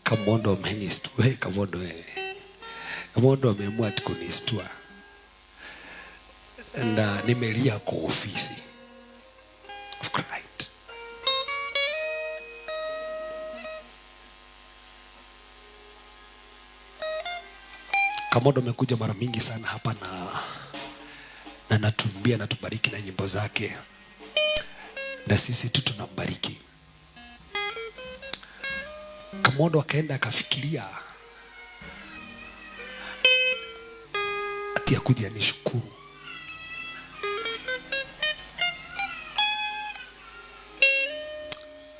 Kamondo amenistua. Hey, Kamondo wewe. Kamondo ameamua ati kunistua. Na nimelia kwa ofisi. I've cried. Kamondo amekuja mara mingi sana hapa na natumbia na tubariki na nyimbo zake. Na sisi tu tunambariki. Kamondo akaenda akafikiria ati akuje anishukuru.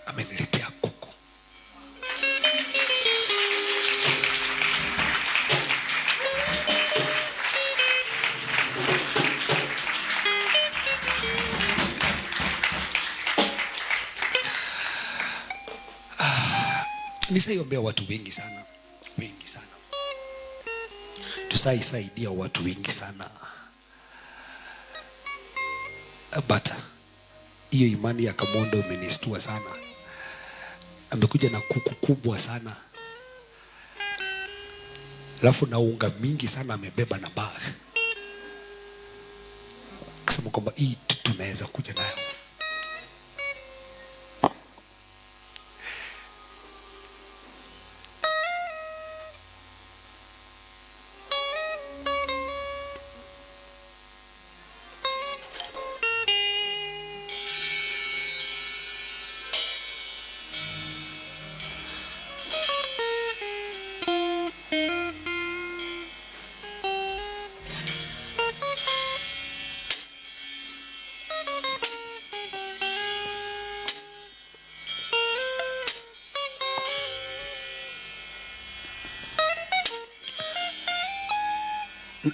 Ameniletea kuku. Nisaiombea watu wengi sana, wengi sana. Tusaisaidia watu wengi sana. But hiyo imani ya Kamondo imenistua sana. Amekuja na kuku kubwa sana. Alafu na unga mingi sana amebeba na bag. Akasema kwamba hii tunaweza kuja nayo.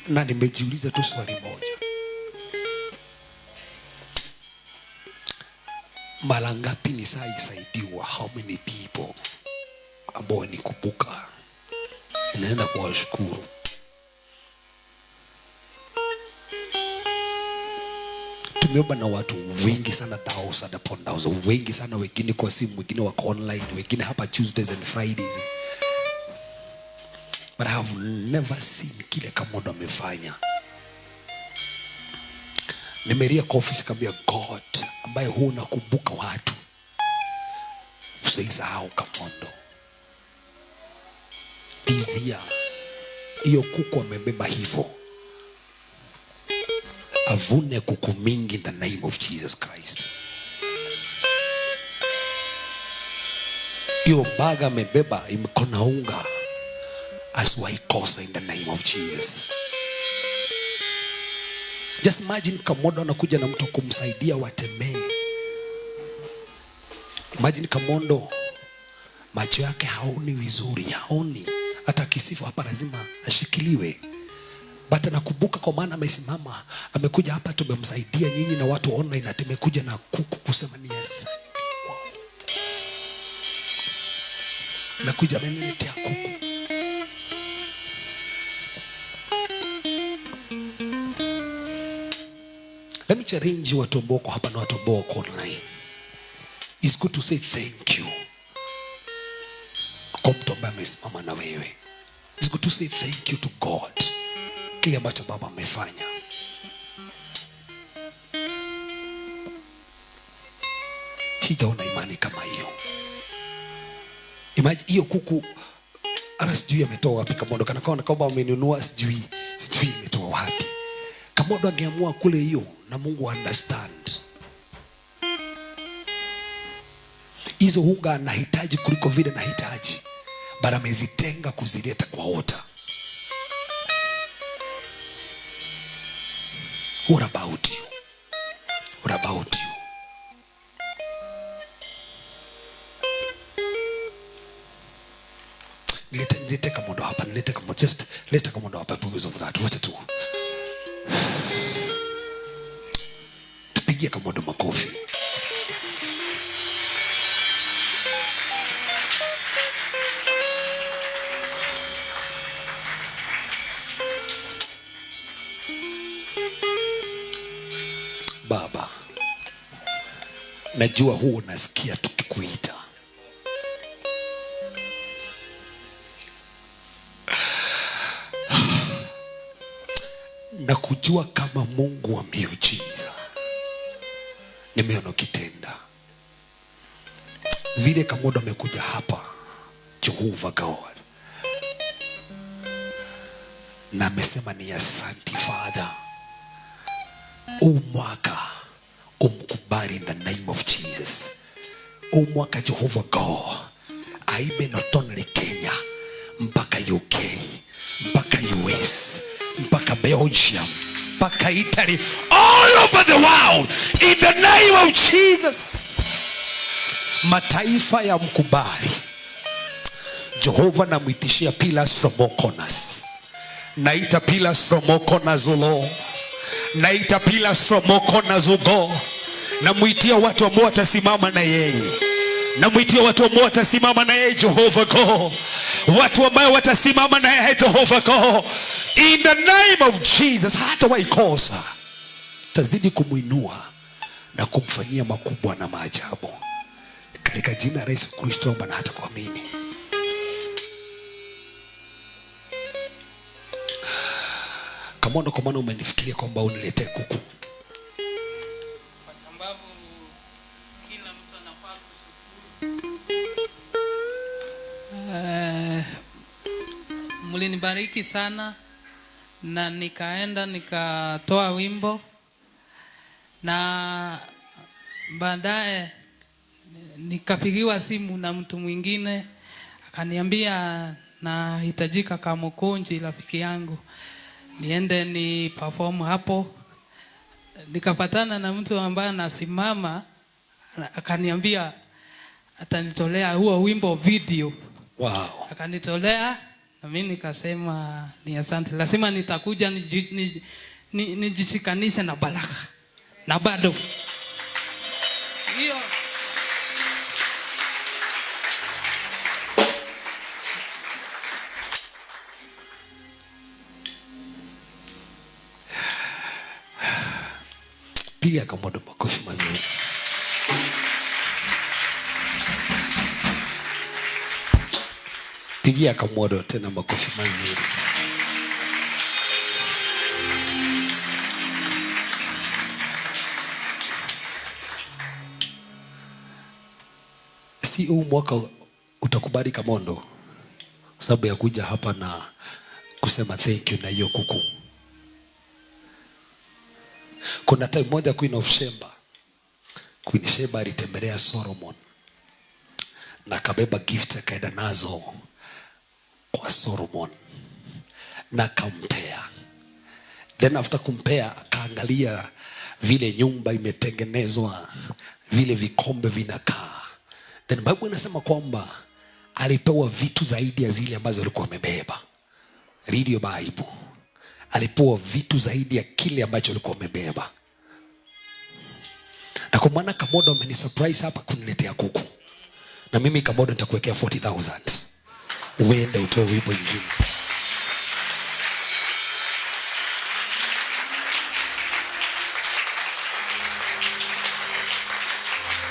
Na nimejiuliza tu swali moja. Mara ngapi nisaisaidiwa? How many people ambao nikumbuka? Ninaenda kuwashukuru. Tumeomba na watu wengi sana, thousand upon thousand, wengi sana, wengine kwa simu, wengine wako online, wengine hapa Tuesdays and Fridays. But I have never seen kile Kamondo amefanya. Nimelia kwa ofisi kaambia God, ambaye huwa unakumbuka watu, usisahau Kamondo. This year, hiyo kuku amebeba hivyo, avune kuku mingi in the name of Jesus Christ. Hiyo baga amebeba imekona unga, asiwahi kosa in the name of Jesus. Just imagine Kamondo anakuja na mtu kumsaidia watembee. Imagine Kamondo macho yake haoni vizuri, haoni. Hata akisifu hapa lazima ashikiliwe. But anakumbuka kwa maana amesimama, amekuja hapa tumemsaidia nyinyi na watu online, na tumekuja na kuku kusema ni asante. Nakuja ameniletea kuku. Let me challenge watu ambao wako hapa na watu ambao wako online. It's good to say thank you kwa mtu ambaye amesimama na wewe. It's good to say thank you to God. Kile ambacho Baba amefanya. Sijaona imani kama hiyo. Imagine hiyo kuku, hata sijui ametoa wapi Kamondo. Kana kwamba amenunua, sijui ametoa wapi. Kamondo angeamua kule hiyo na Mungu understand. Hizo unga anahitaji kuliko vile nahitaji. But amezitenga kuzileta kwa altar. What about you? What about you? Nilete Kamondo hapa, nilete Kamondo. Just leta Kamondo hapa because of that. Wacha tu. Tupigie Kamondo makofi. Baba, najua huo unasikia tukikuita. Na kujua kama Mungu wa miujiza. Nimeona ukitenda. Vile Kamodo amekuja hapa, Jehovah God, na amesema ni asante Father. Huu mwaka umkubali in the name of Jesus. Huu mwaka Jehovah God aibe not only Kenya, mpaka UK, mpaka US, mpaka Belgium, mpaka Italy, all over the world in the name of Jesus. Mataifa ya mkubali Jehova. Namwitishia pillars from all corners. Naita pillars from all corners, O Lord. Naita pillars from all corners, O God. Namwitia watu ambao watasimama na yeye. Namwitia watu ambao watasimama na yeye, Jehovah God. Watu ambao watasimama na yeye, Jehovah God. In the name of Jesus, hata waikosa. Tazidi kumwinua na kumfanyia makubwa na maajabu. Katika jina la Yesu Kristo omba na hata kuamini. Kamondo, kwa maana umenifikiria kwamba uniletee kuku. Kwa sababu kila mtu anafaa kushukuru. Mlinibariki sana na nikaenda nikatoa wimbo na baadaye nikapigiwa simu na mtu mwingine akaniambia nahitajika Kamukunji, rafiki yangu, niende ni perform hapo. Nikapatana na mtu ambaye anasimama akaniambia atanitolea huo wimbo video. Akanitolea na mimi nikasema ni asante, lazima nitakuja nijishikanishe na baraka na bado hiyo. Piga Kamodo makofi mazuri. Pigia Kamodo tena makofi mazuri. Si huu mwaka utakubali Kamondo kwa sababu ya kuja hapa na kusema thank you na hiyo kuku. Kuna time moja Queen of Sheba, Queen Sheba alitembelea Solomon na akabeba gift akaenda nazo kwa Solomon na akampea. Then after kumpea akaangalia vile nyumba imetengenezwa, vile vikombe vinakaa. Then Bible inasema kwamba alipewa vitu zaidi ya zile ambazo alikuwa amebeba. Read your Bible. Alipewa vitu zaidi ya kile ambacho alikuwa amebeba. Na kwa maana Kamodo amenisurprise hapa kuniletea kuku. Na mimi Kamodo nitakuwekea 40,000. Uende utoe wimbo ingine.